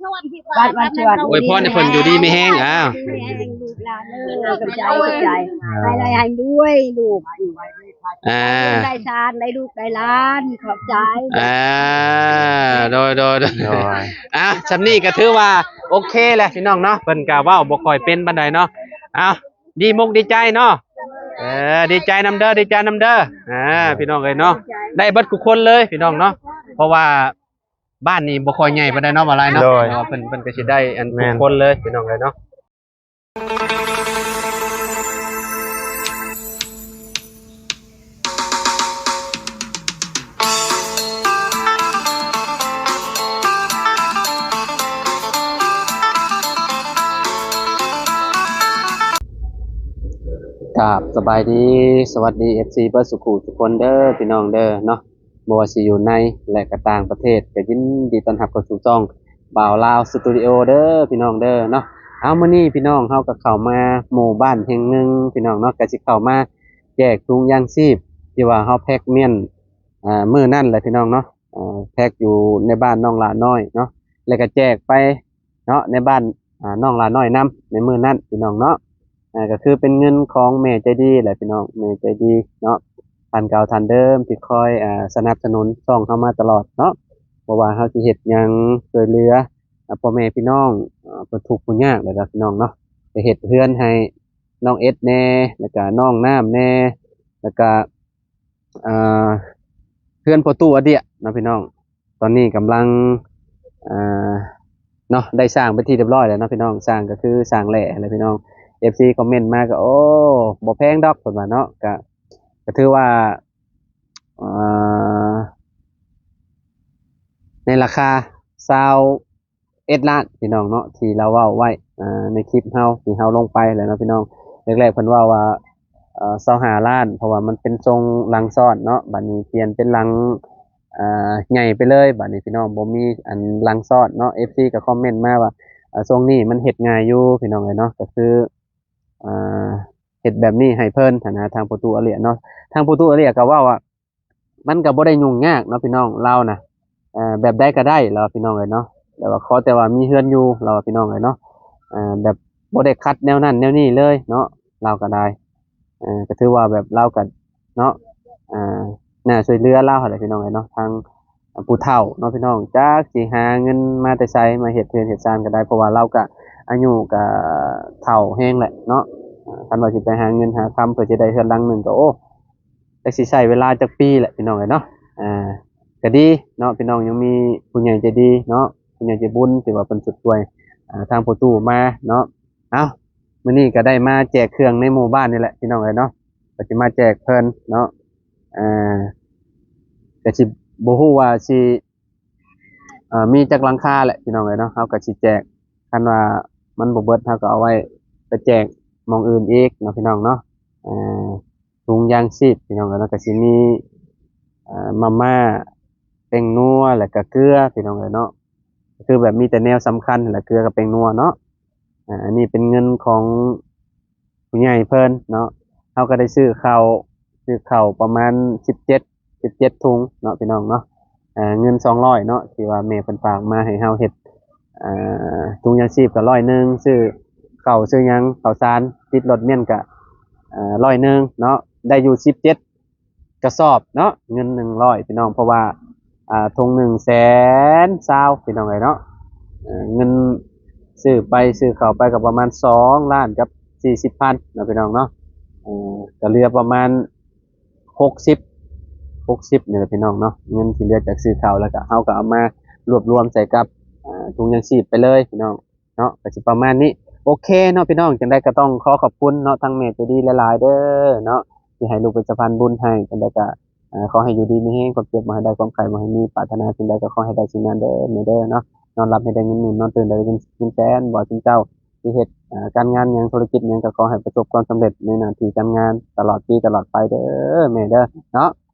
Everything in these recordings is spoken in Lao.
ບ້ານວັນສະຫວັດ ອວຍພອນໃຫ້ເພິ່ນຢູ່ດີມີແຮງ. ອ້າວ ດີມີແຮງລູກຫຼານເອີຍ ຂອບໃຈ ຂອບໃຈ ອ່າ ໃຫ້ໄດ້ໃຫ້ລວຍລູກ ອ່າ ໄດ້ຊານ ໄດ້ລູກໄດ້ຫຼານ ຂອບໃຈ ອ່າ ໂດຍ ໂດຍ ໂດຍ ໂດຍ ອ່າ ຊ່ຳນີ້ກໍຖືວ່າໂອເຄແຫຼະພີ່ນ້ອງເນາະ ເພິ່ນກໍເວົ້າບໍ່ຄ່ອຍເປັນປານໃດເນາະ. ເອົາ ດີມົກດີໃຈເນາະ ເອີ ດີໃຈນຳເດີ ດີໃຈນຳເດີ ອ່າ ພີ່ນ້ອງເອີຍເນາະ ໄດ້ເບິດທຸກຄົນເລີຍພີ່ນ້ອງເນາະ ເພາະວ່າ ບ້ານນີ້ບໍ່ຄ່ອຍໃຫຍ່ປານໃດເນາະ ບ່າວລາຍເນາະ ໂດຍ ເພາະວ່າເພິ່ນ ເພິ່ນກໍຊິໄດ້ອັນ ແມ່ນ ທຸກຄົນເລີຍພີ່ນ້ອງເອີຍເນາະ. ກາບສະບາຍດີ ສະຫວັດດີ ເອັຟຊີ ເບິດສູ່ຜູ້ສູ່ຄົນເດີ ພີ່ນ້ອງເດີເນາະ. ບໍ່ວ່າຊິຢູ່ໃນ ແລະ ກໍຕ່າງປະເທດ ກໍຍິນດີຕ້ອນຮັບເຂົ້າສູ່ຊ່ອງບ່າວລາວສະຕູດິໂອເດີ ພີ່ນ້ອງເດີເນາະ. ເອົາ ມື້ນີ້ພີ່ນ້ອງເຮົາກໍເຂົ້າມາໝູ່ບ້ານແຫ່ງໜຶ່ງພີ່ນ້ອງເນາະ ກໍຊິເຂົ້າມາແຈກຖົງຢາງຊີບ ທີ່ວ່າເຮົາແພັກມ້ຽນ ອ່າ ມື້ນັ້ນແຫຼະພີ່ນ້ອງເນາະ ເອີ ແພັກຢູ່ໃນບ້ານນ້ອງຫຼ້ານ້ອຍເນາະ ແລ້ວກໍແຈກໄປເນາະ ໃນບ້ານ ອ່າ ນ້ອງຫຼ້ານ້ອຍນຳໃນມື້ນັ້ນພີ່ນ້ອງເນາະ. ອ່າ ກໍຄືເປັນເງິນຂອງແມ່ໃຈດີແຫຼະພີ່ນ້ອງ ແມ່ໃຈດີເນາະ ທ່ານເກົ່າທ່ານເດີມທີ່ຄອຍ ອ່າ ສະໜັບສະໜູນຊ່ອງເຮົາມາຕະຫຼອດເນາະ. ບໍ່ວ່າເຮົາຊິເຮັດຫຍັງຊ່ວຍເຫຼືອ ອ່າ ພໍ່ແມ່ພີ່ນ້ອງ ອ່າ ຜູ້ທຸກຜູ້ຍາກແຫຼະພີ່ນ້ອງເນາະ ໄປເຮັດເຮືອນໃຫ້ນ້ອງເອັດແດ່ ແລ້ວກະນ້ອງນ້ຳແດ່ ແລ້ວກະ ອ່າ ເຮືອນພໍ່ຕູ້ອາເດຍເນາະພີ່ນ້ອງ ຕອນນີ້ກຳລັງ ອ່າ ເນາະ ໄດ້ສ້າງເປັນທີ່ຮຽບຮ້ອຍແລ້ວເນາະພີ່ນ້ອງ. ສ້າງກໍຄືສ້າງແຫຼະແຫຼະພີ່ນ້ອງ ເອັຟຊີ ຄອມເມັນມາກໍ ໂອ້ ບໍ່ແພງດອກ ເພິ່ນວ່າເນາະ ກະ ກໍຖືວ່າ ອ່າ ໃນລາຄາຊາວ ເອັດລ້ານພີ່ນ້ອງເນາະ ທີ່ລາວເວົ້າໄວ້ ອ່າ ໃນຄລິບເຮົາທີ່ເຮົາລົງໄປແຫຼະເນາະພີ່ນ້ອງ. ແລກໆເພິ່ນເວົ້າວ່າ ເອີ ຊາວຫ້າລ້ານ ເພາະວ່າມັນເປັນຊົງຫຼັງຊ້ອນເນາະ ບາດນີ້ປ່ຽນເປັນຫຼັງ ອ່າ ໃຫຍ່ໄປເລີຍ ບາດນີ້ພີ່ນ້ອງ ບໍ່ມີອັນຫຼັງຊ້ອນເນາະ. ເອັຟຊີ ກໍຄອມເມັນມາວ່າ ອ່າ ຊົງນີ້ມັນເຮັດງ່າຍຢູ່ພີ່ນ້ອງເອີຍເນາະ ກໍຄື ອ່າ ເຮັດແບບນີ້ໃຫ້ເພິ່ນຫັ້ນນະ ທາງພໍ່ຕູ້ອາເລຍເນາະ. ທາງພໍ່ຕູ້ອາເລຍກໍເວົ້າວ່າ ມັນກໍບໍ່ໄດ້ຫຍຸ້ງຍາກເນາະພີ່ນ້ອງ ລາວນະ ເອີ ແບບໃດກໍໄດ້ລາວ ພີ່ນ້ອງເອີຍເນາະ ແຕ່ວ່າຂໍແຕ່ວ່າມີເຮືອນຢູ່ລາວ ພີ່ນ້ອງເອີຍເນາະ ເອີ ແບບບໍ່ໄດ້ຂັດແນວນັ້ນແນວນີ້ເລີຍເນາະ ລາວກໍໄດ້ ເອີ ກໍຖືວ່າແບບລາວກໍເນາະ ອ່າ ໜ້າຊ່ວຍເຫຼືອລາວຫັ້ນແຫຼະ ພີ່ນ້ອງເອີຍເນາະ. ທາງຜູ້ເຖົ້າເນາະພີ່ນ້ອງ ຈັກຊິຫາເງິນມາແຕ່ໃສມາເຮັດເຮືອນເຮັດຊານກໍໄດ້ ເພາະວ່າລາວກໍອາຍຸກໍເຖົ້າແຮງແຫຼະເນາະ. ຄັນວ່າຊິໄປຫາເງິນຫາຄຳເພື່ອຊິໄດ້ເຮືອນຫຼັງໜຶ່ງກໍ ໂອ້ ຈັກຊິໃຊ້ເວລາຈັກປີແຫຼະພີ່ນ້ອງເອີຍເນາະ. ອ່າ ກໍດີເນາະ ພີ່ນ້ອງຍັງມີຜູ້ໃຫຍ່ໃຈດີເນາະ ຜູ້ໃຫຍ່ໃຈບຸນທີ່ວ່າເພິ່ນຊຸດຊ່ວຍ ອ່າ ທາງພໍ່ຕູ້ມາເນາະ. ເອົ້າ ມື້ນີ້ກໍໄດ້ມາແຈກເຄື່ອງໃນໝູ່ບ້ານນີ້ແຫຼະພີ່ນ້ອງເອີຍເນາະ ກໍຊິມາແຈກເພິ່ນເນາະ. ອ່າ ກໍຊິບໍ່ຮູ້ວ່າຊິ ເອີ ມີຈັກຫຼັງຄາແຫຼະພີ່ນ້ອງເອີຍເນາະ ເຮົາກໍຊິແຈກ ຄັນວ່າມັນບໍ່ເບິດ ເຮົາກໍເອົາໄວ້ໄປແຈກໝ່ອງອື່ນອີກເນາະ ພີ່ນ້ອງເນາະ. ເອີ ຖົງຢາງຊີບພີ່ນ້ອງເອີຍເນາະ ກໍຊິມີ ເອີ ມາມ່າ ແປ້ງນົວ ແລ້ວກໍເກືອພີ່ນ້ອງເອີຍເນາະ ກໍຄືແບບມີແຕ່ແນວສຳຄັນ ແລ້ວເກືອກັບແປ້ງນົວເນາະ. ອ່າ ອັນນີ້ເປັນເງິນຂອງຜູ້ໃຫຍ່ເພິ່ນເນາະ ເຮົາກໍໄດ້ຊື້ເຂົ້າ ຊື້ເຂົ້າປະມານສິບເຈັດ ສິບເຈັດຖົງເນາະ ພີ່ນ້ອງເນາະ. ເງິນສອງຮ້ອຍເນາະ ທີ່ວ່າແມ່ເພິ່ນຝາກມາໃຫ້ເຮົາເຮັດ ອ່າ ຖົງຢາງຊີບກໍຮ້ອຍໜຶ່ງ ຊື້ເຂົ້າຊື້ຫຍັງ ເຂົ້າສານ ຕິດລົດມ້ຽນກໍ ເອີ ຮ້ອຍໜຶ່ງເນາະ ໄດ້ຢູ່ສິບເຈັດກະສອບເນາະ ເງິນໜຶ່ງຮ້ອຍພີ່ນ້ອງ ເພາະວ່າ ອ່າ ຖົງໜຶ່ງແສນຊາວ ພີ່ນ້ອງເອີຍເນາະ. ເອີ ເງິນຊື້ໄປຊື້ເຂົ້າໄປກໍປະມານສອງລ້ານກັບສີ່ສິບພັນເນາະ ພີ່ນ້ອງເນາະ. ເອີ ກໍເຫຼືອປະມານ ຫົກສິບ ຫົກສິບນີ້ແຫຼະພີ່ນ້ອງເນາະ ເງິນທີ່ເຫຼືອຈາກຊື້ເຂົ້າ ແລ້ວກໍເຮົາກໍເອົາມາລວບລວມໃສ່ກັບ ອ່າ ຖົງຢາງຊີບໄປເລີຍພີ່ນ້ອງເນາະ ກໍຊິປະມານນີ້. ໂອເຄເນາະພີ່ນ້ອງ ຈັ່ງໃດກໍຕ້ອງຂໍຂອບຄຸນເນາະ ທັງແມ່ໃຈດີຫຼາຍໆເດີເນາະ ທີ່ໃຫ້ລູກເປັນສະພານບຸນໃຫ້. ຈັ່ງໃດກໍ ອ່າ ຂໍໃຫ້ຢູ່ດີມີແຮງ ຄວາມເຈັບບໍ່ໃຫ້ໄດ້ ຄວາມໄຂ້ບໍ່ໃຫ້ມີ ປາດຖະໜາສິ່ງໃດກໍຂໍໃຫ້ໄດ້ສິ່ງນັ້ນເດີແມ່ເດີເນາະ. ນອນຫຼັບໃຫ້ໄດ້ເງິນໝື່ນ ນອນຕື່ນໄດ້ເງິນ ເງິນແສນ ບໍ່ວ່າເປັນເຈົ້າ ທີ່ເຮັດ ອ່າ ການງານຫຍັງ ທຸລະກິດຫຍັງ ກໍຂໍໃຫ້ປະສົບຄວາມສຳເລັດໃນໜ້າທີ່ການງານຕະຫຼອດປີຕະຫຼອດໄປເດີແມ່ເດີເນາະ.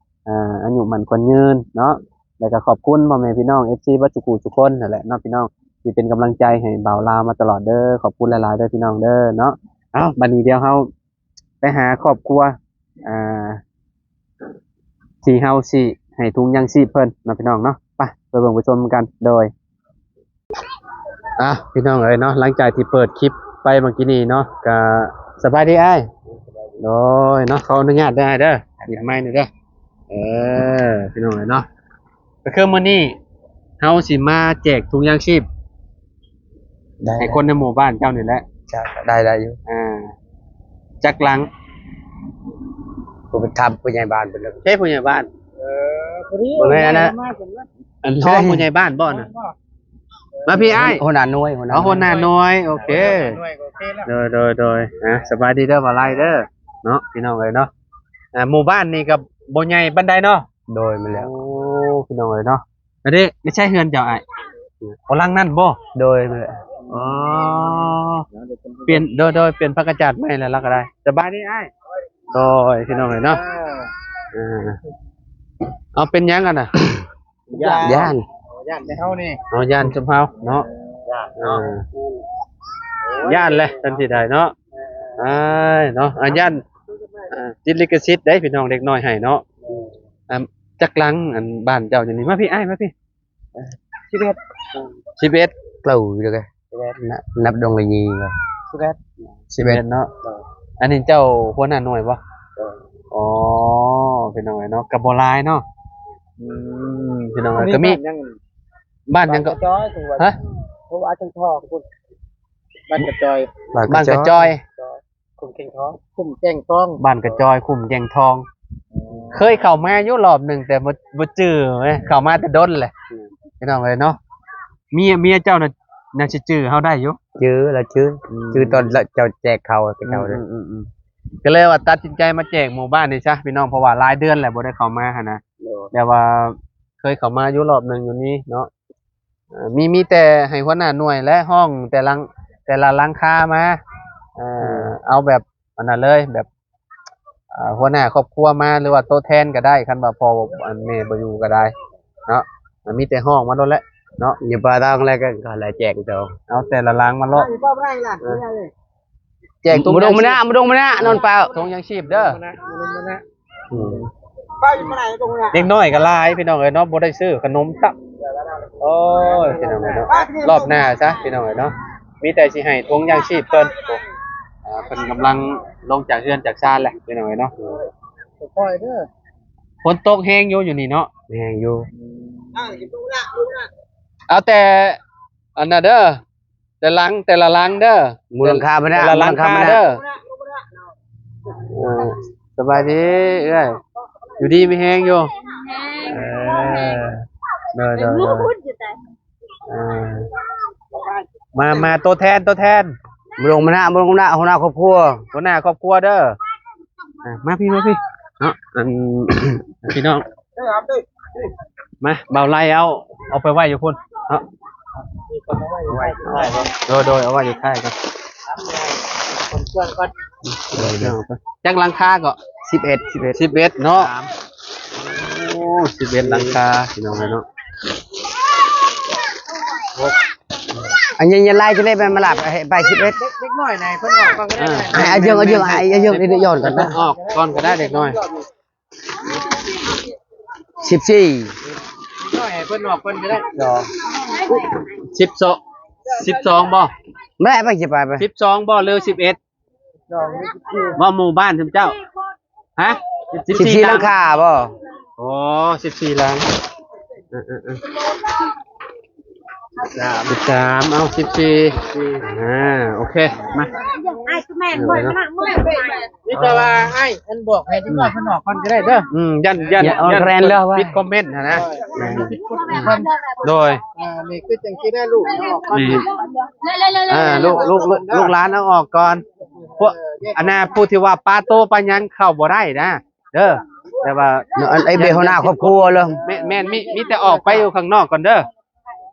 ອ່າ ອາຍຸໝັ້ນຂວັນຍືນເນາະ ແລ້ວກໍຂອບຄຸນພໍ່ແມ່ພີ່ນ້ອງ ເອັຟຊີ ເບິດສູ່ຜູ້ສູ່ຄົນຫັ້ນແຫຼະເນາະ ພີ່ນ້ອງ ທີ່ເປັນກຳລັງໃຈໃຫ້ບ່າວລາວມາຕະຫຼອດເດີ. ຂອບຄຸນຫຼາຍໆເດີພີ່ນ້ອງເດີເນາະ. ເອົ້າ ບັດນີ້ດຽວເຮົາໄປຫາຄອບຄົວ ອ່າ ທີ່ເຮົາຊິໃຫ້ຖົງຢາງຊີບເພິ່ນເນາະ ພີ່ນ້ອງເນາະ. ໄປ ໄປເບິ່ງໄປຊົມກັນ ໂດຍ. ອ່ະ ພີ່ນ້ອງເອີຍເນາະ, ຫຼັງຈາກທີ່ເປີດຄລິບໄປເມື່ອກີ້ນີ້ເນາະ ກະສະບາຍດີອ້າຍ. ໂດຍເນາະ, ຂໍອະນຸຍາດເດີອ້າຍເດີ, ຫຍິບໄມນີ້ເດີ. ເອີ ພີ່ນ້ອງເອີຍເນາະ, ກໍຄືມື້ນີ້ເຮົາຊິມາແຈກຖົງຢາງຊີບ ໄດ້ ໃຫ້ຄົນໃນໝູ່ບ້ານເຈົ້ານີ້ແຫຼະ. ໄດ້ ໄດ້ຢູ່. ອ່າ ຈັກຫຼັງ? ຜູ້ໄປຖາມຜູ້ໃຫຍ່ບ້ານເພິ່ນເດີ. ໃຊ່ຜູ້ໃຫຍ່ບ້ານ? ເອີ ພໍດີ ບໍ່ແມ່ນນະ ອັນຮອງຜູ້ໃຫຍ່ບ້ານບໍ່ນະ? ມາພີ່ອ້າຍ. ຫົວໜ້າໜ່ວຍ ຫົວໜ້າ ອໍ ຫົວໜ້າໜ່ວຍ. ໂອເຄ ຫົວໜ້າໜ່ວຍກໍໂອເຄແລ້ວ. ໂດຍ ໂດຍ ໂດຍ. ອ່າ ສະບາຍດີເດີບ່າວໄລເດີເນາະ, ພີ່ນ້ອງເອີຍເນາະ. ອ່າ ໝູ່ບ້ານນີ້ກໍບໍ່ໃຫຍ່ປານໃດເນາະ. ໂດຍ ແມ່ນແລ້ວ. ໂອ້ ພີ່ນ້ອງເອີຍເນາະ. ອັນນີ້ ນີ້ໃຊ່ເຮືອນເຈົ້າອ້າຍ? ໂອ້ ຫຼັງນັ້ນບໍ່? ໂດຍ ແມ່ນແຫຼະ. ອໍ ປ່ຽນ ໂດຍ ໂດຍ ປ່ຽນຜ້າກະຈາດໃໝ່ແລ້ວລະກໍໄດ້. ສະບາຍດີອ້າຍ. ໂດຍ ພີ່ນ້ອງເອີຍເນາະ. ເອີ ເອົາ ເປັນຫຍັງຫັ້ນນະ? ຢ້ານ ຢ້ານ ຢ້ານແຕ່ເຮົານີ້. ເອົາ ຢ້ານຊຸມເຮົາເນາະ. ຢ້ານເນາະ. ເອີ ຢ້ານແຫຼະ ທັນທີ່ໃດເນາະ. ເອີ ອ້າຍເນາະ ອ່າ ຢ້ານ ອ່າ ຕິດລິຂະສິດເດ້ພີ່ນ້ອງ, ເດັກນ້ອຍໃຫ້ເນາະ. ເອີ ອ່າ ຈັກຫຼັງ ອັນ ບ້ານເຈົ້າຢູ່ນີ້? ມາພີ່ອ້າຍ ມາພີ່. ສິບເອັດ ສິບເອັດ ເກົ້າຢູ່ເດີ. ສິບເອັດ ນະ ນັບດົງລະຢີກໍ ສິບເອັດ ສິບເອັດເນາະ. ເອີ ອັນນີ້ເຈົ້າຫົວໜ້າໜ່ວຍບໍ່? ເອີ ອໍ ພີ່ນ້ອງເອີຍເນາະ, ກໍບໍ່ຫຼາຍເນາະ. ອືມ ພີ່ນ້ອງເອີຍ ກໍມີ ບ້ານຫຍັງ? ບ້ານຫຍັງກໍ? ບ້ານກະຈອຍ. ຮະ? ເພາະວ່າຈັ່ງທໍ່ພຸ້ນ ບ້ານກະຈອຍ ບ້ານກະຈອຍ ບ້ານກະຈອຍ. ຄຸ້ມແກ້ງທອງ ຄຸ້ມແກ້ງທອງ ບ້ານກະຈອຍ ຄຸ້ມແກ້ງທອງ. ເຄີຍເຂົ້າມາຢູ່ລອບໜຶ່ງ ແຕ່ບໍ່ ບໍ່ຈື່ເວີຍ, ເຂົ້າມາແຕ່ດົນແຫຼະ. ອືມ ພີ່ນ້ອງເອີຍເນາະ, ເມຍ ເມຍເຈົ້ານະ ໜ້າຊິຈື່ເຮົາໄດ້ຢູ່. ຈື່ ລາວຈື່. ອືມ ຈື່ຕອນເຈົ້າແຈກເຂົ້າໃຫ້ເຂົາເດ້. ອືມ ກໍເລີຍວ່າຕັດສິນໃຈມາແຈກໝູ່ບ້ານນີ້ຊະພີ່ນ້ອງ, ເພາະວ່າຫຼາຍເດືອນແລ້ວບໍ່ໄດ້ເຂົ້າມາຫັ້ນນະ. ແຕ່ວ່າເຄີຍເຂົ້າມາຢູ່ລອບໜຶ່ງຢູ່ນີ້ເນາະ. ເອີ ມີ ມີແຕ່ໃຫ້ຫົວໜ້າໜ່ວຍ ແລະ ຮ້ອງແຕ່ລະ ແຕ່ລະຫຼັງຄາມາ. ເອີ ເອົາແບບອັນນັ້ນເລີຍ ແບບ ເອີ ຫົວໜ້າຄອບຄົວມາ ຫຼືວ່າໂຕແທນກໍໄດ້ ຄັນວ່າພໍ່ ອັນ ແມ່ບໍ່ຢູ່ກໍໄດ້ເນາະ. ມັນມີແຕ່ຮ້ອງມາໂລດແຫຼະເນາະ. ຢູ່ປ່າຕາງແລກກໍແລກແຈກໂຕ ເອົາແຕ່ລະຫຼັງມາໂລດ. ແຈກທຸກຢ່າງ ມາດົງມານະ ມາດົງມານະ ນອນປ່າ ຖົງຢາງຊີບເດີ. ອືມ ເດັກນ້ອຍກໍຫຼາຍພີ່ນ້ອງເອີຍເນາະ, ບໍ່ໄດ້ຊື້ຂະໜົມຊ້ຳ. ໂອ້ຍ ພີ່ນ້ອງເອີຍເນາະ, ລອບໜ້າຊະພີ່ນ້ອງເອີຍເນາະ, ມີແຕ່ຊິໃຫ້ຖົງຢາງຊີບເພິ່ນ. ໂອ້ ອ່າ ເພິ່ນກຳລັງລົງຈາກເຮືອນຈາກຊານແຫຼະພີ່ນ້ອງເອີຍເນາະ. ຄ່ອຍໆເດີ. ຝົນຕົກແຮງຢູ່ ຢູ່ນີ້ເນາະ. ແຮງຢູ່. ເອົາແຕ່ອັນນັ້ນເດີ. ແຕ່ຫຼັງ ແຕ່ລະຫຼັງເດີ. ມຸງຫຼັງຄາມານະ ມຸງຫຼັງຄາມາເດີ. ເອີ ສະບາຍດີເອື້ອຍ, ຢູ່ດີມີແຮງຢູ່. ເອີ ໂດຍ ໂດຍ ໂດຍ. ເອີ ມາ ມາ ໂຕແທນ ໂຕແທນ. ມຸງມານະ ມຸງມານະ ຫົວໜ້າຄອບຄົວ ຫົວໜ້າຄອບຄົວເດີ. ອ່າ ມາພີ່ ມາພີ່ເນາະ. ອັນ ພີ່ນ້ອງ ມາ ບ່າວໄລ່ເອົາ ເອົາໄປໄວ້ຢູ່ພຸ້ນເນາະ. ໂດຍ ໂດຍ ເອົາໄວ້ຢູ່ທ້າຍກ່ອນ. ຈັກຫຼັງຄາເກາະ? ສິບເອັດ ສິບເອັດ ສິບເອັດເນາະ. ໂອ້ ສິບເອັດຫຼັງຄາ ພີ່ນ້ອງເອີຍເນາະ. ອັນນີ້ຍັງຫຼາຍຈະໄດ້ໄປມາລາບ ໄປສິບເອັດ. ເດັກ ເດັກນ້ອຍນະ ເພິ່ນອອກກ່ອນກໍໄດ້. ອ່າ ໃຫ້ອາເຢິງ ອາເຢິງ ໃຫ້ອາເຢິງໄດ້ຍ້ອນກ່ອນນະ. ອອກກ່ອນກໍໄດ້ເດັກນ້ອຍ. ສິບສີ່ ເດັກນ້ອຍໃຫ້ເພິ່ນອອກກ່ອນກໍໄດ້. ສິບສອງ ສິບສອງບໍ່? ແມ່ໄປ ຊິໄປ ໄປ ສິບສອງບໍ່ ຫຼື ສິບເອັດ? ວ່າໝູ່ບ້ານຊຸມເຈົ້າ ຮະ? ສິບສີ່ ສິບສີ່ຫຼັງຄາບໍ່? ອໍ ສິບສີ່ຫຼັງ. ເອີ ເອີ ເອີ ສາມ ສິບສາມ ເອົາ ສິບສີ່ ອ່າ ໂອເຄ ມາ. ມີແຕ່ວ່າອ້າຍອັນບອກໃຫ້ເດັກນ້ອຍເພິ່ນອອກກ່ອນກໍໄດ້ເດີ. ອືມ ຢ້ານ ຢ້ານ ຢ້ານ ຢ້ານເພິ່ນປິດຄອມເມັນຫັ້ນນະ. ໂດຍ ອ່າ ນີ້ຄືຈັ່ງຊີ້ນະ ລູກອອກກ່ອນ. ອ່າ ລູກ ລູກ ລູກ ລູກຫຼານເອົາອອກກ່ອນ. ພວກ ອັນນ່າ ຜູ້ທີ່ວ່າປາໂຕປາຫຍັງເຂົ້າບໍ່ໄດ້ນະເດີ. ແຕ່ວ່າ ອັນ ໄອ້ເບ ຫົວໜ້າຄອບຄົວເລີຍ. ແມ່ນ ແມ່ນ ມີ ມີແຕ່ອອກໄປຢູ່ຂ້າງນອກກ່ອນເດີ.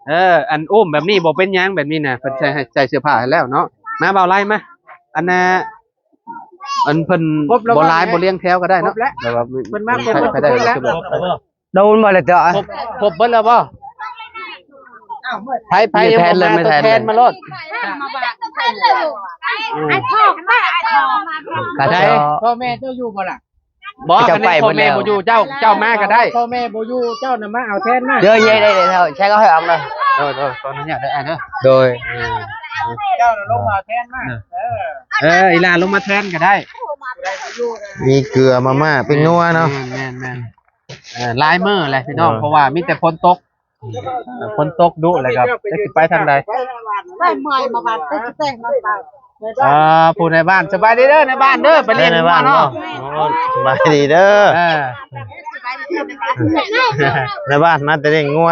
ເອີ ອັນ ອຸ້ມແບບນີ້ບໍ່ເປັນຫຍັງ ແບບນີ້ນະ ເພິ່ນໃສ່ໃຫ້ ໃສ່ເສື້ອຜ້າໃຫ້ແລ້ວເນາະ. ມາ ບ່າວໄລ່ມາ. ອັນນ່າ ອັນເພິ່ນບໍ່ຫຼາຍ ບໍ່ລຽງແຖວກໍໄດ້ເນາະ. ແຕ່ວ່າເພິ່ນມາຄົບ ໃຜໄດ້ ໂດນບໍ່ລະເຈົ້າ? ຄົບ ຄົບເບິດແລ້ວບໍ່? ໃຜ ໃຜຍັງບໍ່ມາ ຕົວແທນມາໂລດ. ໃຜ ພໍ່ແມ່ເຈົ້າຢູ່ບໍ່ລະ? ບໍ່ ເຈົ້າໄປໝົດແລ້ວ ຄັນພໍ່ແມ່ບໍ່ຢູ່ ເຈົ້າ ເຈົ້າມາກໍໄດ້ ພໍ່ແມ່ບໍ່ຢູ່ ເຈົ້ານະມາເອົາແທນມາ ເດີ ເດີ ເດີ ແຊກເອົາໃຫ້ອອກເດີ ໂດຍ ໂດຍ ຂໍອະນຸຍາດເດີ ອ້າຍເດີ ໂດຍ ເຈົ້ານະລົງມາເອົາແທນມາ ເອີ ເອີ ອີ່ຫຼ້າລົງມາແທນກໍໄດ້ ມີເກືອ ມາມ່າ ເປັນນົວເນາະ ແມ່ນໆໆ ເອີ ຫຼາຍມື້ແຫຼະພີ່ນ້ອງ ເອີ ເພາະວ່າມີແຕ່ຝົນຕົກ ເອີ ຝົນຕົກດຸ ແລ້ວກໍຈັກຊິໄປທາງໃດ ໄປເມື່ອຍມາບາດ ໄປຊິແຕງມາບາດ ອ່າ ຜູ້ໃນບ້ານ ສະບາຍດີເດີ ໃນບ້ານເດີ ໄປລ້ຽງງົວເນາະ ໂອ້ ສະບາຍດີເດີ ເອີ ໃນບ້ານມາແຕ່ລ້ຽງງົວ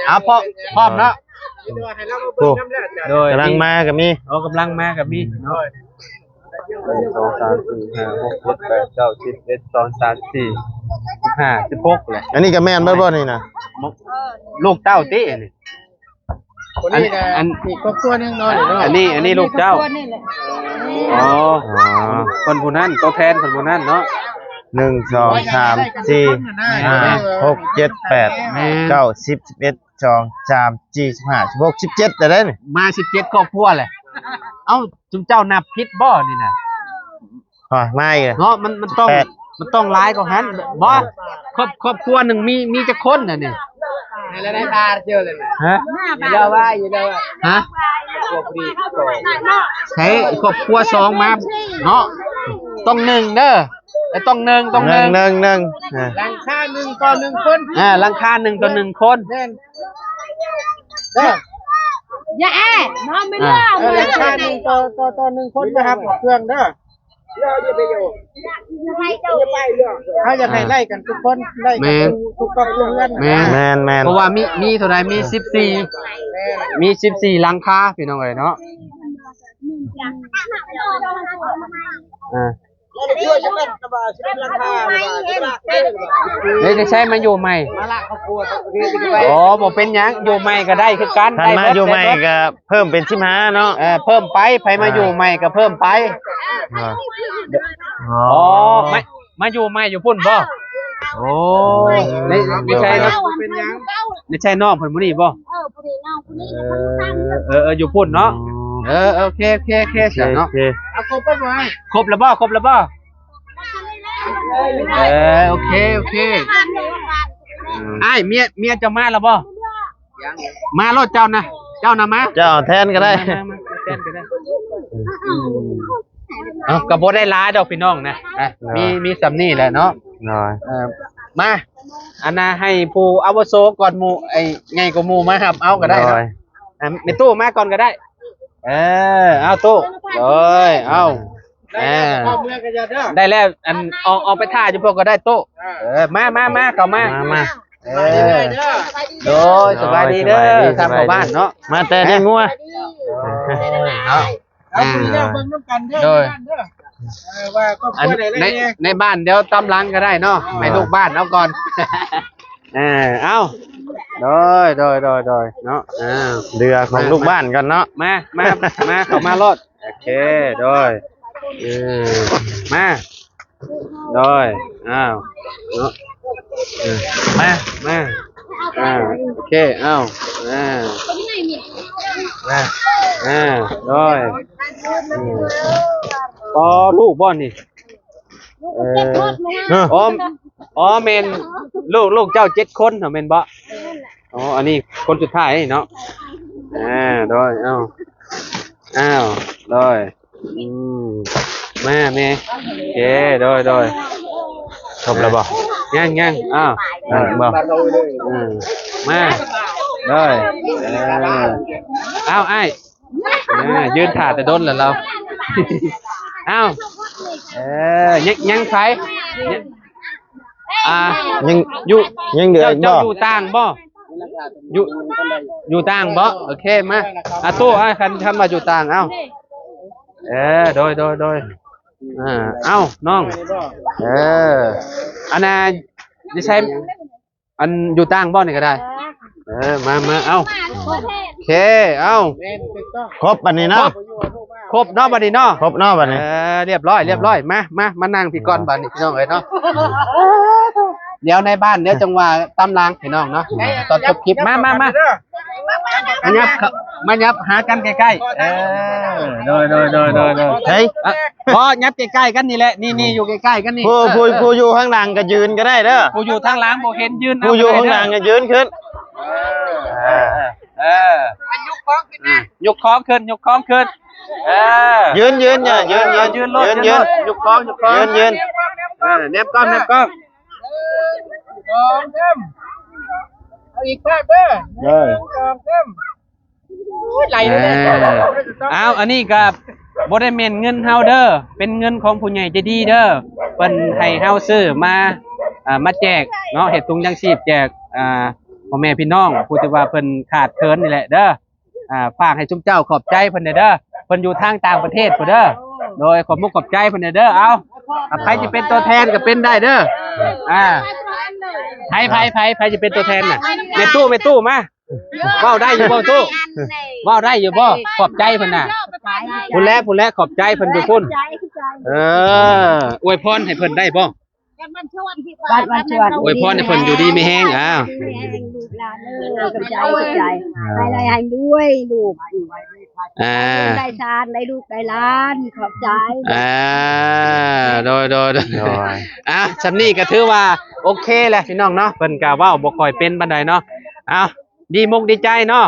ເອົາ ພ້ອມ ພ້ອມເນາະ ໂອ້ ໂດຍ ກຳລັງມາກໍມີ ໂອ້ ກຳລັງມາກໍມີເນາະ ໜຶ່ງ ສອງ ສາມ ສີ່ ຫ້າ ຫົກ ເຈັດ ແປດ ເກົ້າ ສິບ ສິບເອັດ ສິບສອງ ສິບສາມ ສິບສີ່ ສິບຫ້າ ສິບຫົກແຫຼະ ອັນນີ້ກໍແມ່ນເບິດບໍ່ນີ້ນະ ລູກເຕົ້າຕິອັນນີ້ ອັນນີ້ນະ ອັນ ອີກຄອບຄົວໜຶ່ງເນາະ ອັນນີ້ ອັນນີ້ລູກເຈົ້າ ຄອບຄົວນີ້ແຫຼະ ອໍ ອໍ ເພິ່ນຜູ້ນັ້ນ ຕົວແທນເພິ່ນຜູ້ນັ້ນເນາະ ໜຶ່ງ ສອງ ສາມ ສີ່ ຫ້າ ຫົກ ເຈັດ ແປດ ແມ່ນ ເກົ້າ ສິບ ສິບເອັດ ສອງ ສາມ ສີ່ ສິບຫ້າ ສິບຫົກ ສິບເຈັດ ໄດ້ນີ້ ມາສິບເຈັດຄອບຄົວແຫຼະ ເອົ້າ ຊຸມເຈົ້ານັບຜິດບໍ່ນີ້ນະ ຮະ ມາອີກເນາະ ມັນ ມັນຕ້ອງ ແປດ ມັນຕ້ອງຫຼາຍກວ່າຫັ້ນ ບໍ່ ຄອບ ຄອບຄົວໜຶ່ງມີ ມີຈັກຄົນນະນີ້ ໃຫ້ລະໄດ້ບາດເດີເລີຍ ຮະ ຢູ່ແລ້ວວ່າ ຢູ່ແລ້ວວ່າ ຮະ ຄອບຄົວສອງ ໃຊ້ຄອບຄົວສອງມາເນາະ ຕ້ອງໜຶ່ງເດີ ເອີ ຕ້ອງໜຶ່ງ ຕ້ອງໜຶ່ງ ໜຶ່ງ ໜຶ່ງ ເອີ ຫຼັງຄາໜຶ່ງຕໍ່ໜຶ່ງຄົນ ອ່າ ຫຼັງຄາໜຶ່ງຕໍ່ໜຶ່ງຄົນ ແມ່ນ ເດີ ຢ່າແອ ນອນໄປເລີຍ ເອີ ຫຼັງຄາໜຶ່ງຕໍ່ ຕໍ່ ຕໍ່ໜຶ່ງຄົນ ໄປຮັບເຄື່ອງເດີ ເຮົາຢາກໃຫ້ໄລ່ກັນທຸກຄົນ ໄລ່ກັນ ແມ່ນ ທຸກ ທຸກຄອບຄົວເຮືອນ ແມ່ນ ແມ່ນ ແມ່ນ ເພາະວ່າມີ ມີເທົ່າໃດ ມີສິບສີ່ ມີສິບສີ່ຫຼັງຄາ ພີ່ນ້ອງເອີຍເນາະ ອ່າ ເອີຍ ຈະໃຊ້ມາຢູ່ໃໝ່ ອໍ ບໍ່ເປັນຫຍັງ ຢູ່ໃໝ່ກໍໄດ້ຄືກັນ ຄັນມາຢູ່ໃໝ່ກໍເພີ່ມເປັນສິບຫ້າເນາະ ເອີ ເພີ່ມໄປ ໃຜມາຢູ່ໃໝ່ກໍເພີ່ມໄປ ອໍ ມາ ມາຢູ່ໃໝ່ຢູ່ພຸ້ນບໍ່ ໂອ້ ນີ້ ນີ້ໃຊ່ເນາະ ບໍ່ເປັນຫຍັງ ນີ້ໃຊ່ນ້ອງເພິ່ນຜູ້ນີ້ບໍ່ ເອີ ຜູ້ນີ້ນ້ອງຜູ້ນີ້ ເອີ ເອີ ເອີ ຢູ່ພຸ້ນເນາະ ເອີ ໂອເຄ ໂອເຄ ໂອເຄ ໂອເຄ ເນາະ ເອົາຄົບໄປບໍ່ ຄົບແລ້ວບໍ່ ຄົບແລ້ວບໍ່ ເອີ ໂອເຄ ໂອເຄ ອ້າຍ ເມຍ ເມຍເຈົ້າມາແລ້ວບໍ່ ມາໂລດເຈົ້ານະ ເຈົ້ານະມາ ເຈົ້າເອົາແທນກໍໄດ້ ມາ ມາ ມາ ເອົາແທນກໍໄດ້ ເອົ້າ ກໍບໍ່ໄດ້ຫຼາຍດອກພີ່ນ້ອງນະ ອ່ະ ໂດຍ ມີ ມີສ່ຳນີ້ແຫຼະເນາະ ໂດຍ ເອີ ມາ ອັນນ່າ ໃຫ້ຜູ້ອາວຸໂສກ່ອນໝູ່ ໄອ້ໃຫຍ່ກວ່າໝູ່ມາຮັບເອົາກໍໄດ້ເນາະ ໂດຍ ອ່ະ ແມ່ຕູ້ມາກ່ອນກໍໄດ້ ເອີ ເອົາຕູ້ ໂດຍ ເອົາ ໄດ້ແລ້ວ ອ່າ ເຂົ້າເມືອງກັນເດີ ໄດ້ແລ້ວ ອັນ ອອກ ອອກໄປຖ້າຢູ່ພຸ້ນກໍໄດ້ຕູ້ ອ່າ ເອີ ມາ ມາ ມາ ເຂົ້າມາ ມາ ມາ ເອີ ສະບາຍດີເດີ ໂດຍ ສະບາຍດີເດີ ສະບາຍດີ ທາງພໍ່ບ້ານເນາະ ມາແຕ່ລ້ຽງງົວ ເອີ ເນາະ ເອົາ ອ່າ ເບິ່ງນຳກັນເດີ ໂດຍ ໃນບ້ານເດີ ເອີ ວ່າຄອບຄົວໃດແດ່ ໃນ ໃນບ້ານດຽວຕາມຫຼັງກໍໄດ້ເນາະ ອ່າ ໃຫ້ລູກບ້ານເອົາກ່ອນ ເອີ ເອົາ ໂດຍ ໂດຍ ໂດຍ ໂດຍ ເນາະ ອ່າ ເຫຼືອຂອງລູກບ້ານກ່ອນເນາະ ມາ ມາ ມາ ເຂົ້າມາໂລດ ໂອເຄ ໂດຍ ເອີ ມາ ໂດຍ ອ້າວ ເນາະ ເອີ ມາ ມາ ອ່າ ໂອເຄ ອ້າວ ອ່າ ມາ ອ່າ ໂດຍ ອືມ ອໍ ລູກບໍ່ນີ້ ລູກເຈັດຄົນ ເອີ ເນາະ ອໍ ອໍ ແມ່ນ ລູກ ລູກເຈົ້າເຈັດຄົນເນາະ ແມ່ນບໍ່? ແມ່ນແຫຼະ ອໍ ອັນນີ້ຄົນສຸດທ້າຍເນາະ ອ່າ ໂດຍ ເອົ້າ ອ້າວ ໂດຍ ອືມ ມາແມ່ ໂອເຄ ໂດຍ ໂດຍ ຄົບແລ້ວບໍ່? ຍັງ ຍັງ ອ້າວ ຍັງບໍ່? ອືມ ມາ ໂດຍ ເອີ ອ້າວ ອ້າຍ ອ່າ ຢືນຖ້າແຕ່ດົນແລ້ວລາວ ອ້າວ ເອີ ຍັງ ຍັງໃສ ອ່າ ຍັງ ຢູ່ ຍັງເຫຼືອອີກບໍ່? ເຈົ້າ ເຈົ້າຢູ່ຕ່າງບໍ່? ຢູ່ ຢູ່ຕ່າງບໍ່? ໂອເຄ ມາ ອ່າ ຕູ້ ອ່າ ຄັນ ຄັນວ່າຢູ່ຕ່າງ ເອົ້າ ເອີ ໂດຍ ໂດຍ ໂດຍ ອ່າ ເອົ້າ ນ້ອງ ເອີ ອັນນ່າ ຢູ່ໃສ ອັນຢູ່ຕ່າງບໍ່ນີ້ກໍໄດ້ ເອີ ມາ ມາ ເອົ້າ ໂອເຄ ເອົ້າ ຄົບບັດນີ້ເນາະ ຄົບເນາະບັດນີ້ເນາະ ຄົບເນາະບັດນີ້ ເອີ ລຽບຮ້ອຍ ລຽບຮ້ອຍ ມາ ມາ ມານັ່ງພີ້ກ່ອນບັດນີ້ ພີ່ນ້ອງເອີຍເນາະ ດຽວໃນບ້ານ ດຽວຈັ່ງວ່າຕາມຫຼັງ ພີ່ນ້ອງເນາະ ຕອນຈົບຄລິບ ມາ ມາ ມາ ມາຫຍັບເຂົ້າ ມາຫຍັບຫາກັນໃກ້ໆ ເອີ ໂດຍ ໂດຍ ໂດຍ ໂດຍ ໂດຍ ເຮີ້ຍ ອ່ະ ບໍ່ ຫຍັບໃກ້ໆກັນນີ້ແຫຼະ ນີ້ ນີ້ຢູ່ໃກ້ໆກັນນີ້ ຜູ້ ເອີ ຜູ້ ເອີ ຜູ້ຢູ່ຂ້າງຫຼັງກໍຢືນກໍໄດ້ເດີ ຜູ້ຢູ່ທາງຫຼັງບໍ່ເຫັນຢືນ ຜູ້ຢູ່ຂ້າງຫຼັງກໍຢືນຂຶ້ນ ເອີ ເອີ ເອີ ຍົກຂອງຂຶ້ນນະ ຍົກຂອງຂຶ້ນ ຍົກຂອງຂຶ້ນ ເອີ ຢືນ ຢືນ ເອີ ຢືນ ຢືນ ຢືນໂລດ ຢືນ ຢືນໂລດ ຢືນ ຍົກຂອງ ຍົກຂອງ ຢືນ ຢືນ ເອີ ແນບກ້ອງ ແນບກ້ອງ ສອງ ສາມ ເອົາອີກພາບເດີ ເອີ ສອງ ສາມ ໂອ້ຍ ໄຫຼເລີຍ ເອີ ເອົາ ອັນນີ້ກໍບໍ່ໄດ້ແມ່ນເງິນເຮົາເດີ ເປັນເງິນຂອງຜູ້ໃຫຍ່ໃຈດີເດີ ເພິ່ນໃຫ້ເຮົາຊື້ມາ ອ່າ ມາແຈກເນາະ ເຮັດຖົງຍັງຊີບແຈກ ອ່າ ພໍ່ແມ່ພີ່ນ້ອງ ຜູ້ທີ່ວ່າເພິ່ນຂາດເຂີນນີ້ແຫຼະເດີ ອ່າ ຝາກໃຫ້ຊຸມເຈົ້າຂອບໃຈເພິ່ນແດ່ເດີ ເພິ່ນຢູ່ທາງຕ່າງປະເທດພຸ້ນເດີ ໂດຍ ຂອບມຸກຂອບໃຈເພິ່ນແດ່ເດີ ເອົາ ໃຜຊິເປັນຕົວແທນກໍເປັນໄດ້ເດີ ອ່າ ໃຜ ໃຜ ໃຜ ໃຜຊິເປັນຕົວແທນນະ ແມ່ຕູ້ ແມ່ຕູ້ມາ ເວົ້າໄດ້ຢູ່ບໍ່ຕູ້ ເວົ້າໄດ້ຢູ່ບໍ່ ຂອບໃຈເພິ່ນນະ ພຸ້ນແຫຼະ ພຸ້ນແຫຼະ ຂອບໃຈເພິ່ນຢູ່ພຸ້ນ ເອີ ອວຍພອນໃຫ້ເພິ່ນໄດ້ບໍ່ ວັນຊວນທີ່ວ່າ ວັນຊວນ ອວຍພອນໃຫ້ເພິ່ນຢູ່ດີມີແຮງ ອ້າວ ດີມີແຮງລູກຫຼານເອີຍ ຂອບໃຈ ຂອບໃຈ ອ່າ ໃຫ້ໄດ້ໃຫ້ລວຍລູກ ອ່າ ໄດ້ຊານ ໄດ້ລູກໄດ້ຫຼານ ຂອບໃຈ ອ່າ ໂດຍ ໂດຍ ໂດຍ ໂດຍ ອ່າ ສ່ຳນີ້ກໍຖືວ່າໂອເຄແຫຼະພີ່ນ້ອງເນາະ ເພິ່ນກໍເວົ້າບໍ່ຄ່ອຍເປັນປານໃດເນາະ ເອົາ ດີມົກດີໃຈເນາະ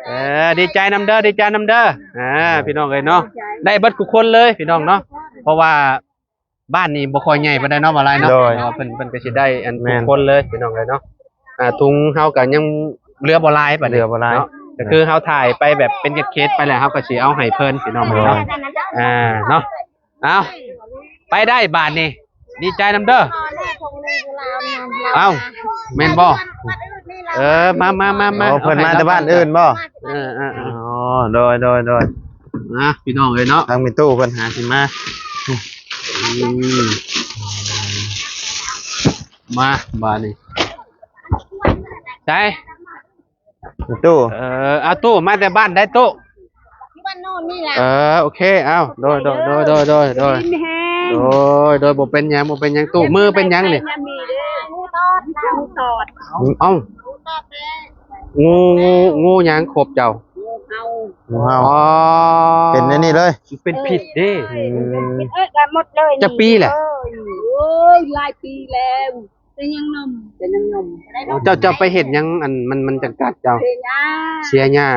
ເອີ ດີໃຈນຳເດີ ດີໃຈນຳເດີ ອ່າ ພີ່ນ້ອງເອີຍເນາະ ໄດ້ເບິດທຸກຄົນເລີຍພີ່ນ້ອງເນາະ ເພາະວ່າ ບ້ານນີ້ບໍ່ຄ່ອຍໃຫຍ່ປານໃດເນາະ ບໍ່ຫຼາຍເນາະ ໂດຍ ເນາະ ເພິ່ນ ເພິ່ນກໍຊິໄດ້ອັນ ແມ່ນ ທຸກຄົນເລີຍພີ່ນ້ອງເອີຍເນາະ ອ່າ ທຸງເຮົາກໍຍັງເຫຼືອບໍ່ຫຼາຍປານໃດ ເຫຼືອບໍ່ຫຼາຍເນາະ ກໍຄືເຮົາຖ່າຍໄປແບບເປັນເຂດໆໄປແລ້ວ ເຮົາກໍຊິເອົາໃຫ້ເພິ່ນພີ່ນ້ອງເອີຍເນາະ ໂດຍ ອ່າ ເນາະ ເອົາ ໄປໄດ້ບາດນີ້ ດີໃຈນຳເດີ ເອົ້າ ແມ່ນບໍ່ ເອີ ມາ ມາ ມາ ມາ ໂອ້ ເພິ່ນມາແຕ່ບ້ານອື່ນບໍ່ ເອີ ເອີ ເອີ ອໍ ໂດຍ ໂດຍ ໂດຍ ນະ ພີ່ນ້ອງເອີຍເນາະ ທາງແມ່ຕູ້ເພິ່ນຫາຊິມາ ອືມ ມາບາດນີ້ ໃສ ຕູ້ ເອີ ເອົາຕູ້ ມາແຕ່ບ້ານໃດຕູ້ ຢູ່ບ້ານໂນນນີ້ລະ ເອີ ໂອເຄ ເອົາ ໂດຍ ໂດຍ ບໍ່ເປັນຫຍັງ ບໍ່ເປັນຫຍັງຕູ້ ມືເປັນຫຍັງນີ້ ເອົາ ງູ ງູ ງູຫຍັງຂົບເຈົ້າ ງູເຫົ່າ ອໍ ເປັນແນວນີ້ເລີຍ ເປັນພິດເດ້ ອືມ ເອີຍ ເປັນພິດ ເອີຍ ກໍໝົດເລີຍ ຈັກປີແຫຼະ ໂອ້ຍ ຫຼາຍປີແລ້ວ ແຕ່ຍັງໜຸ່ມ ແຕ່ຍັງໜຸ່ມ ເຈົ້າ ເຈົ້າໄປເຮັດຫຍັງ ອັນ ມັນ ມັນຈັງກັດເຈົ້າ ເສຍຫຍ້າ ເສຍຫຍ້າ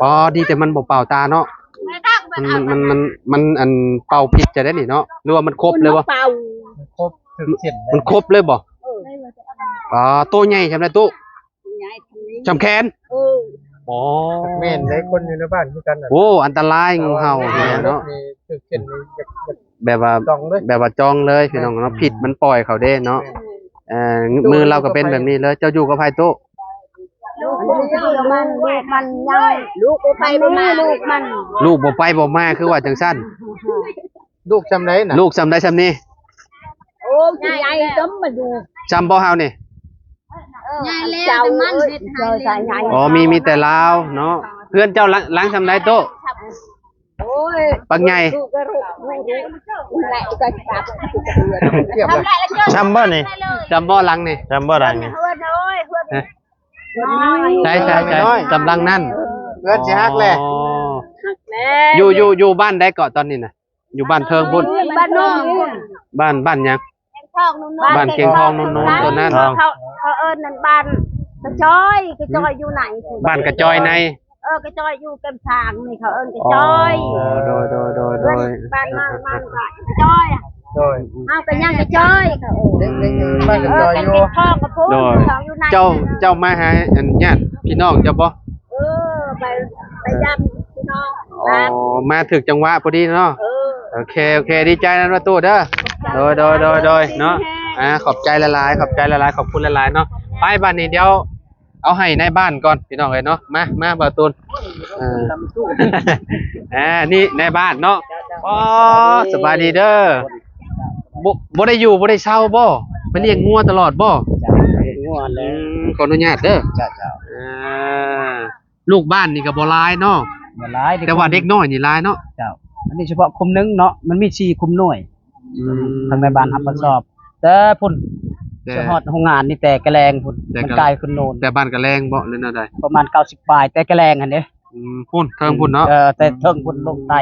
ອໍ ດີແຕ່ມັນບໍ່ເປົ່າຕາເນາະ ມັນ ມັນ ມັນ ມັນ ອັນ ເປົ່າຜິດຈະໄດ້ນີ້ເນາະ ຫຼືວ່າມັນຄົບເລີຍບໍ່ ມັນເປົ່າ ມັນຄົບ ຖືກເສັ້ນ ມັນຄົບເລີຍບໍ່ ເອີ ອໍ ໂຕໃຫຍ່ຊ່ຳໃດຕູ້ ໃຫຍ່ຊ່ຳນີ້ ຊ່ຳແຂນ ເອີ ອໍ ແມ່ນເດ້ ຄົນຢູ່ໃນບ້ານຄືກັນນະ ໂອ້ ອັນຕະລາຍ ໂອ້ ງູເຫົ່າເນາະ ຖືກເສັ້ນນີ້ ແບບວ່າ ແບບວ່າຈ້ອງເລີຍ ພີ່ນ້ອງເນາະ ແມ່ນ ພິດມັນປ່ອຍເຂົ້າເດ້ເນາະ ແມ່ນ ເອີ ມືລາວກໍເປັນແບບນີ້ເລີຍ ເຈົ້າຢູ່ກັບໃຜຕູ້ ລູກມັນ ລູກມັນຍັງ ລູກບໍ່ໄປບໍ່ມາ ລູກມັນ ລູກບໍ່ໄປບໍ່ມາ ຄືວ່າຈັ່ງຊັ້ນ ລູກຊ່ຳໃດນະ ລູກຊ່ຳໃດຊ່ຳນີ້ ໂອ້ ໃຫຍ່ຊ່ຳມາດູ ຊ່ຳບໍ່ເຮົານີ້ ໃຫຍ່ແລ້ວ ແຕ່ມັນເຮັດໃຫ້ ອໍ ມີ ມີແຕ່ລາວເນາະ ເຮືອນເຈົ້າຫຼັງ ຫຼັງຊ່ຳໃດຕູ້ ໂອ້ຍ ບັກໃຫຍ່ ລູກກໍລູກ ລູກ ລູກ ແຫຼະກໍຈັບ ຊ່ຳບໍ່ນີ້ ຊ່ຳບໍ່ຫຼັງນີ້ ຊ່ຳບໍ່ຫຼັງນີ້ ເຮືອນ ໂອ້ຍ ເຮືອນ ຮະ ນ້ອຍ ໃຊ່ ໃຊ່ ໃຊ່ ນ້ອຍ ຊ່ຳຫຼັງນັ້ນ ເຮືອນຊິຫັກແຫຼະ ອໍ ຫັກແລ້ວ ຢູ່ ຢູ່ ຢູ່ບ້ານໃດເກາະຕອນນີ້ນະ ຢູ່ບ້ານເທິງພຸ້ນ ບ້ານໂນນພຸ້ນ ບ້ານ ບ້ານຫຍັງ ບ້ານກຽງທອງໂນນໆ ໂຕນັ້ນ ເຂົາ ເຂົາເອີ້ນນັ້ນບ້ານກະຈອຍ ກະຈອຍຢູ່ໃນ ບ້ານກະຈອຍໃນ ເອີ ກະຈອຍຢູ່ແຄມຊ້າງນີ້ ເຂົາເອີ້ນກະຈອຍ ອໍ ໂດຍ ໂດຍ ໂດຍ ໂດຍ ບ້ານມັນ ມັນກະຈອຍ ໂດຍ ເຮົາກະຍັງກະຈອຍ ເຂົາເອີ້ນ ເອີ ກະຈອຍຢູ່ ໂດຍ ເຈົ້າ ເຈົ້າມາຫາອັນຍາດພີ່ນ້ອງເຈົ້າບໍ່? ເອີ ໄປ ໄປຢາມພີ່ນ້ອງ ອໍ ມາຖືກຈັງຫວະພໍດີເນາະ ເອີ ໂອເຄ ໂອເຄ ດີໃຈນຳເດີຕູ້ເດີ ໂດຍ ໂດຍ ໂດຍ ໂດຍເນາະ ອ່າ ຂອບໃຈຫຼາຍໆ ຂອບໃຈຫຼາຍໆ ຂອບຄຸນຫຼາຍໆເນາະ ໄປ ບາດນີ້ດຽວເອົາໃຫ້ນາຍບ້ານກ່ອນ ພີ່ນ້ອງເອີຍເນາະ ມາ ມາ ບ່າວຕູນ ເອີ ອ່າ ນີ້ນາຍບ້ານເນາະ ອໍ ສະບາຍດີເດີ ບໍ່ ບໍ່ໄດ້ຢູ່ ບໍ່ໄດ້ເຊົ່າບໍ່? ມາລ້ຽງງົວຕະຫຼອດບໍ່? ເຈົ້າ ລ້ຽງງົວແຫຼະ ອືມ ຂໍອະນຸຍາດເດີ ເຈົ້າ ເຈົ້າ ອ່າ ລູກບ້ານນີ້ກໍບໍ່ຫຼາຍເນາະ ບໍ່ຫຼາຍ ແຕ່ວ່າເດັກນ້ອຍນີ້ຫຼາຍເນາະ ເຈົ້າ ອັນນີ້ສະເພາະຄຸ້ມໜຶ່ງເນາະ ມັນມີສີ່ຄຸ້ມໜ່ວຍ ອືມ ທາງໃນບ້ານຮັບຜິດຊອບ ແຕ່ພຸ້ນ ແຕ່ ຈະຮອດໂຮງງານນີ້ແຕ່ກະແລງພຸ້ນ ແຕ່ ມັນກະ ກາຍຂຶ້ນໂນນ ແຕ່ບ້ານກະແລງບໍ ຫຼືແນວໃດ? ປະມານເກົ້າສິບປາຍ ແຕ່ກະແລງຫັ້ນເດ້. ອືມ ພຸ້ນເທິງພຸ້ນເນາະ. ເອີ ແຕ່ເທິງພຸ້ນລົງໃຕ້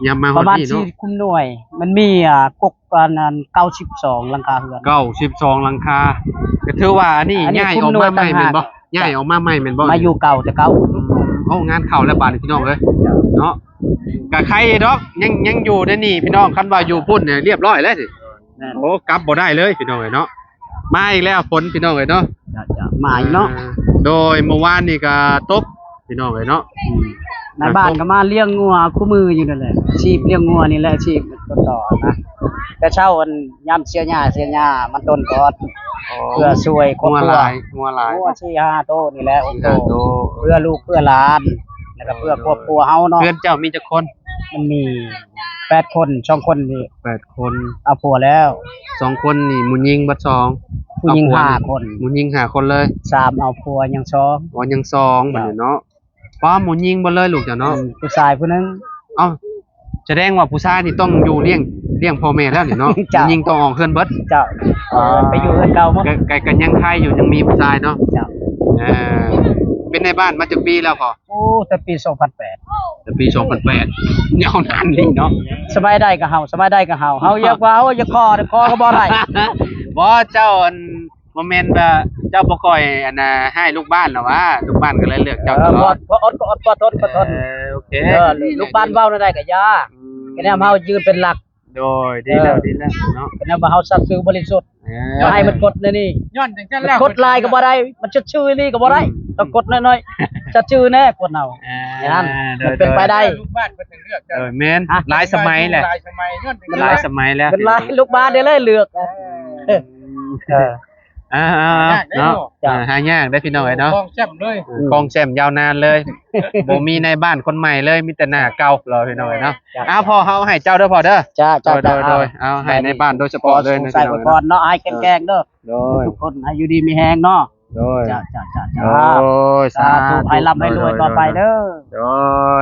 ຍາມມາຮອດນີ້ເນາະ ປະມານສີ່ຄຸ້ມໜ່ວຍ ມັນມີ ອ່າ ກົກ ອັນນັ້ນ ເກົ້າສິບສອງຫຼັງຄາເຮືອນ ເກົ້າສິບສອງຫຼັງຄາ. ກໍຖືວ່າອັນນີ້ ອັນນີ້ ຍ້າຍອອກມາໃໝ່ແມ່ນບໍ່? ຍ້າຍອອກມາໃໝ່ແມ່ນບໍ່? ມາຢູ່ເກົ່າແຕ່ເກົ່າ. ອືມ ໂອ້ ງານເຂົ້າແລ້ວບາດນີ້ພີ່ນ້ອງເອີຍ ເຈົ້າ ເນາະ. ກໍໄຄດອກ ຍັງ ຍັງຢູ່ໃນນີ້ພີ່ນ້ອງ ຄັນວ່າຢູ່ພຸ້ນນີ້ລຽບຮ້ອຍແລ້ວຊິ. ແມ່ນ ໂອ້ ກັບບໍ່ໄດ້ເລີຍພີ່ນ້ອງເອີຍເນາະ. ມາອີກແລ້ວຝົນພີ່ນ້ອງເອີຍເນາະ. ຈະ ຈະມາອີກເນາະ. ອ່າ ໂດຍ ເມື່ອວານນີ້ກໍຕົກພີ່ນ້ອງເອີຍເນາະ. ອືມ ນາຍບ້ານກໍມາລ້ຽງງົວຄູ່ມື້ຢູ່ນັ້ນແຫຼະ ອາຊີບລ້ຽງງົວນີ້ແຫຼະ ອາຊີບຕົ້ນຕໍນະ. ແຕ່ເຊົ້າ ອັນ ຍາມເສຍຫຍ້າ ເສຍຫຍ້າມັນຕົ້ນກ່ອນ ອໍ ເພື່ອຊ່ວຍຄອບຄົວ. ງົວຫຼາຍ ງົວຫຼາຍ ງົວສີ່ຫ້າໂຕນີ້ແຫຼະ ສີ່ຫ້າໂຕ ເພື່ອລູກເພື່ອຫຼານ ແລ້ວກໍເພື່ອຄອບຄົວເຮົາເນາະ. ເຮືອນເຈົ້າມີຈັກຄົນ? ມັນມີແປດຄົນ ສອງຄົນນີ້ ແປດຄົນ ເອົາຜົວແລ້ວ. ສອງຄົນນີ້ຜູ້ຍິງເບິດສອງ ຜູ້ຍິງຫ້າຄົນ ຜູ້ຍິງຫ້າຄົນເລີຍ. ສາມເອົາຜົວ ຍັງສອງ ອໍ ຍັງສອງ ເຈົ້າ ບັດນີ້ເນາະ. ປ້າ ຜູ້ຍິງເບິດເລີຍລູກເຈົ້າເນາະ. ອືມ ຜູ້ຊາຍຜູ້ໜຶ່ງ. ເອົ້າ ສະແດງວ່າຜູ້ຊາຍນີ້ຕ້ອງຢູ່ລ້ຽງ ລ້ຽງພໍ່ແມ່ແລ້ວນີ້ເນາະ. ເຈົ້າ ຜູ້ຍິງຕ້ອງອອກເຮືອນເບິດ. ເຈົ້າ ເອີ ໄປຢູ່ເຮືອນເກົ່າໝົດ. ກໍ ກໍ ກໍຍັງໄຄຢູ່ ຍັງມີຜູ້ຊາຍເນາະ. ເຈົ້າ ເອີ ເປັນນາຍບ້ານມາຈັກປີແລ້ວພໍ່? ໂອ້ ແຕ່ປີສອງພັນແປດ ແຕ່ປີສອງພັນແປດ ຍາວນານອີ່ຫຼີເນາະ. ສະບາຍໃດກໍເຮົາ ສະບາຍໃດກໍເຮົາ ເຮົາຢາກວ່າ ເຮົາຢາກຂໍ ຂໍກໍບໍ່ໄດ້. ບໍ່ເຈົ້າ ອັນ ບໍ່ແມ່ນວ່າເຈົ້າບໍ່ຄ່ອຍ ອັນນ່າ ຮ້າຍລູກບ້ານລະຫວາ ລູກບ້ານກໍເລີຍເລືອກເຈົ້າຕະຫຼອດ. ເອີ ພໍ ພໍອົດກໍອົດ ພໍທົນກໍທົນ. ເອີ ໂອເຄ ເອີ ລູກບ້ານເວົ້າແນວໃດກໍຢ່າ ອືມ ກໍແນວເຮົາຢືນເປັນຫຼັກ. ໂດຍ ດີແລ້ວ ເອີ ດີແລ້ວເນາະ ກໍແນວວ່າເຮົາສັດຊື່ບໍລິສຸດ. ເອີ ຢ່າໃຫ້ມັນກົດແນວນີ້ ຍ້ອນຈັ່ງຊັ້ນແລ້ວ ມັນກົດຫຼາຍກໍບໍ່ໄດ້ ມັນສັດຊື່ອີ່ຫຼີກໍບໍ່ໄດ້. ອືມ ຕ້ອງກົດນ້ອຍໆ ສັດຊື່ແດ່ພວກເຮົາ. ອ່າ ນັ້ນ ໂດຍ ມັນເປັນໄປໄດ້ ໂດຍ ລູກບ້ານເພິ່ນເລືອກ. ເອີ ແມ່ນ ຫຼາຍສະໄໝແຫຼະ ຫຼາຍສະໄໝ ຍ້ອນ ມັນຫຼາຍສະໄໝແລ້ວ ເປັນຫຼາຍລູກບ້ານເດ້ເລີຍເລືອກ. ເອີ ເອີ ອ່າ ເນາະ ຫາຍາກເດ້ພີ່ນ້ອງເອີຍເນາະ ຄອງແຊ້ມເລີຍ ເອີ ຄອງແຊ້ມຍາວນານເລີຍ ບໍ່ມີນາຍບ້ານຄົນໃໝ່ເລີຍ ມີແຕ່ໜ້າເກົ່າເລີຍພີ່ນ້ອງເອີຍເນາະ. ເອົາ ພໍ່ ເຮົາໃຫ້ເຈົ້າເດີພໍ່ເດີ. ຈ້າ ໂດຍ ໂດຍ ເອົາ ໃຫ້ນາຍບ້ານໂດຍສະເພາະເລີຍ ໃສ່ອວຍພອນເນາະ ໃຫ້ແຂງແຂງເດີ ໂດຍ ທຸກຄົນໃຫ້ຢູ່ດີມີແຮງເນາະ. ໂດຍ ຈ້າ ຈ້າ ໂດຍ ສາທຸ ສາທຸ ໃຫ້ລ່ຳໃຫ້ລວຍຕໍ່ໄປເດີ. ໂດ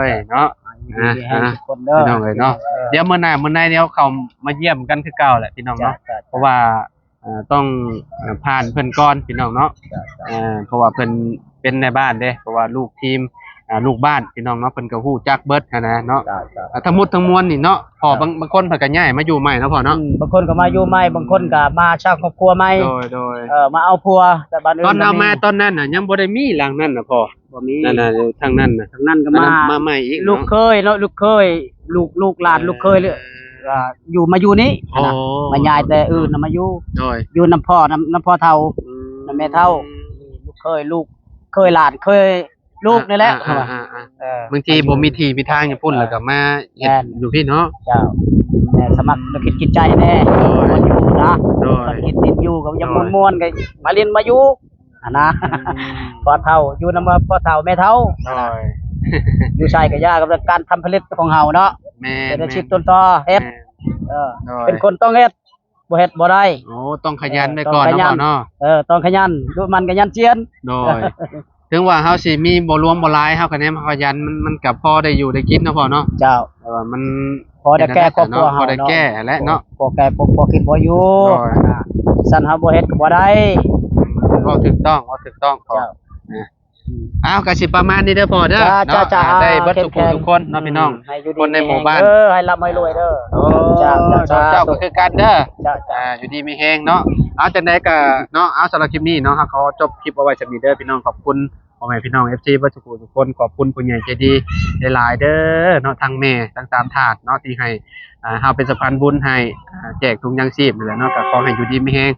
ຍ ເນາະ ຢູ່ດີມີແຮງທຸກຄົນເດີ ພີ່ນ້ອງເອີຍເນາະ. ດຽວມື້ໜ້າມື້ໃນດຽວເຂົ້າມາຢ້ຽມກັນຄືເກົ່າແຫຼະພີ່ນ້ອງເນາະ ເພາະວ່າ ເອີ ຕ້ອງ ເອີ ຜ່ານເພິ່ນກ່ອນພີ່ນ້ອງເນາະ. ເອີ ເພາະວ່າເພິ່ນເປັນນາຍບ້ານເດ້ ເພາະວ່າລູກທີມ ເອີ ລູກບ້ານພີ່ນ້ອງເນາະ ເພິ່ນກໍຮູ້ຈັກເບິດຫັ້ນນະເນາະ. ທັງໝົດທັງມວນນີ້ເນາະ ພໍ່ ບາງ ບາງຄົນເພິ່ນກໍຍ້າຍມາຢູ່ໃໝ່ເນາະພໍ່ເນາະ. ອືມ ບາງຄົນກໍມາຢູ່ໃໝ່ ບາງຄົນກໍມາເຊົ່າຄອບຄົວໃໝ່. ໂດຍ ໂດຍ ເອີ ມາເອົາຜົວ ແຕ່ບ້ານອື່ນ ຕອນເຮົາມາຕອນນັ້ນນະ ຍັງບໍ່ໄດ້ມີຫຼັງນັ້ນນະພໍ່. ບໍ່ມີ ນັ້ນນະ ຢູ່ທາງນັ້ນນະ ທາງນັ້ນກໍມາ ມາໃໝ່ອີກເນາະ ລູກເຂີຍເນາະ ລູກເຂີຍ ລູກ ລູກຫຼານ ເອີ ລູກເຂີຍ ເອີ ຢູ່ ມາຢູ່ນີ້ຫັ້ນນະ. ອໍ ມາຍ້າຍແຕ່ອື່ນນະມາຢູ່ ໂດຍ ຢູ່ນຳພໍ່ ນຳ ນຳພໍ່ເຖົ້າ ອືມ ນຳແມ່ເຖົ້າ ລູກເຂີຍ ລູກເຂີຍຫຼານ ເຂີຍລູກນີ້ແຫຼະ. ອ່າໆໆໆ ເອີ ບາງທີບໍ່ມີທີ່ມີທາງຢູ່ພຸ້ນ ເອີ ແລ້ວກໍມາເຮັດ ແມ່ນ ຢູ່ພີ້ເນາະ. ເຈົ້າ ແມ່ສະໝັກ ອືມ ເຮັດຈິດໃຈແດ່ ໂດຍ ບໍ່ຢູ່ນະ ໂດຍ ເຮັດກິນຢູ່ກໍຍັງ ໂດຍ ມ່ວນໆ ກໍມາຫຼິ້ນມາຢູ່ ຫັ້ນນະ. ອືມ ພໍ່ເຖົ້າ ຢູ່ນຳພໍ່ເຖົ້າແມ່ເຖົ້າ ໂດຍ ຢູ່ໃສກໍຢ່າ ກໍເປັນການທຳຜະລິດຂອງເຮົາເນາະ. ແມ່ນ ເປັນອາຊີບ ແມ່ນ ຕົ້ນຕໍເຮັດ ແມ່ນ ເອີ ໂດຍ ເປັນຄົນຕ້ອງເຮັດ ບໍ່ເຮັດບໍ່ໄດ້. ໂອ້ ຕ້ອງຂະຫຍັນ ເອີ ໄວ້ກ່ອນເນາະພໍ່ເນາະ. ເອີ ຕ້ອງຂະຫຍັນ ດຸໝັ່ນຂະຫຍັນຈຽນ ໂດຍ ເຖິງວ່າເຮົາຊິມີບໍ່ຫຼວງບໍ່ຫຼາຍ ເຮົາກະແນມເຮົາຂະຫຍັນ ມັນ ມັນກະພໍໄດ້ຢູ່ໄດ້ກິນເນາະພໍ່ເນາະ. ເຈົ້າ ແຕ່ວ່າມັນ ພໍໄດ້ແກ່ຄອບຄົວເຮົາເນາະ ພໍໄດ້ແກ່ແຫຼະເນາະ ພໍແກ່ ພໍ ພໍກິນພໍຢູ່. ໂດຍ ຊັ້ນເຮົາບໍ່ເຮັດກໍບໍ່ໄດ້. ເວົ້າຖືກຕ້ອງ ເວົ້າຖືກຕ້ອງພໍ່. ເຈົ້າ ເອົາ ກະຊິປະມານນີ້ເດີພໍ່ເດີ. ເຈົ້າ ເນາະ ເຈົ້າ ເຈົ້າ ໄດ້ເບິດທຸກຜູ້ທຸກຄົນເນາະ ອືມ ພີ່ນ້ອງ ໃຫ້ຢູ່ດີມີແຮງ ຄົນໃນໝູ່ບ້ານ ເດີ ໃຫ້ລ່ຳໃຫ້ລວຍເດີ. ໂອ້ ເຈົ້າ ເຈົ້າ ສາທຸ ເຈົ້າກໍຄືກັນເດີ. ເຈົ້າ ເຈົ້າ ອ່າ ຢູ່ດີມີແຮງເນາະ. ເອົາ ຈັ່ງໃດກໍເນາະ ເອົາ ສຳລັບຄລິບນີ້ເນາະ ເຮົາຂໍຈົບຄລິບເອົາໄວ້ສ່ຳນີ້ເດີພີ່ນ້ອງ. ຂອບຄຸນພໍ່ແມ່ພີ່ນ້ອງ ເອັຟຊີ ເບິດທຸກຜູ້ທຸກຄົນ ຂອບຄຸນຜູ້ໃຫຍ່ໃຈດີຫຼາຍໆເດີເນາະ ທັງແມ່ ທັງຕາມທາດເນາະ ທີ່ໃຫ້ ອ່າ ເຮົາເປັນສະພານບຸນໃຫ້ ອ່າ ແຈກຖົງຢາງຊີບນີ້ແຫຼະເນາະ. ກໍຂໍໃຫ້ຢູ່ດີມີແຮງ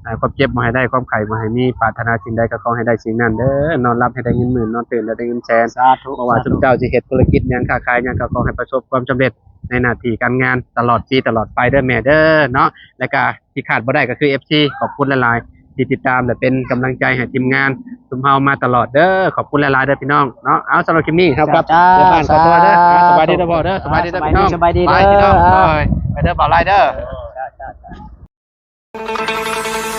ອ່າ ຄວາມເຈັບບໍ່ໃຫ້ໄດ້ ຄວາມໄຂ້ບໍ່ໃຫ້ມີ ປາດຖະໜາສິ່ງໃດກໍຂໍໃຫ້ໄດ້ສິ່ງນັ້ນເດີ. ນອນຫຼັບໃຫ້ໄດ້ເງິນໝື່ນ ນອນຕື່ນແລ້ວໄດ້ເງິນແສນ. ສາທຸ ບໍ່ວ່າ ສາທຸ ຊຸມເຈົ້າຊິເຮັດທຸລະກິດຫຍັງ ຄ້າຂາຍຫຍັງ ກໍຂໍໃຫ້ປະສົບຄວາມສຳເລັດໃນໜ້າທີ່ການງານຕະຫຼອດປີຕະຫຼອດໄປເດີແມ່ເດີເນາະ. ແລ້ວກໍທີ່ຂາດບໍ່ໄດ້ກໍຄື ເອັຟຊີ ຂອບຄຸນຫຼາຍໆ ທີ່ຕິດຕາມ ແລະ ເປັນກຳລັງໃຈໃຫ້ທີມງານຊຸມເຮົາມາຕະຫຼອດເດີ. ຂອບຄຸນຫຼາຍໆເດີພີ່ນ້ອງເນາະ. ເອົາ ສຳລັບຄລິບນີ້ເຮົາກັບ ເຈົ້າ ເຈົ້າ ເດີບ້ານ ຂໍຕົວເດີ. ສະບາຍດີເດີພໍ່ເດີ. ສະບາຍດີເດີພີ່ນ້ອງ. ສະບາຍດີ ສະບາຍດີເດີ. ໂດຍ ໄປເດີບ່າວໄລເດີ. ເຈົ້າ ເຈົ້າ ເຈົ້າ.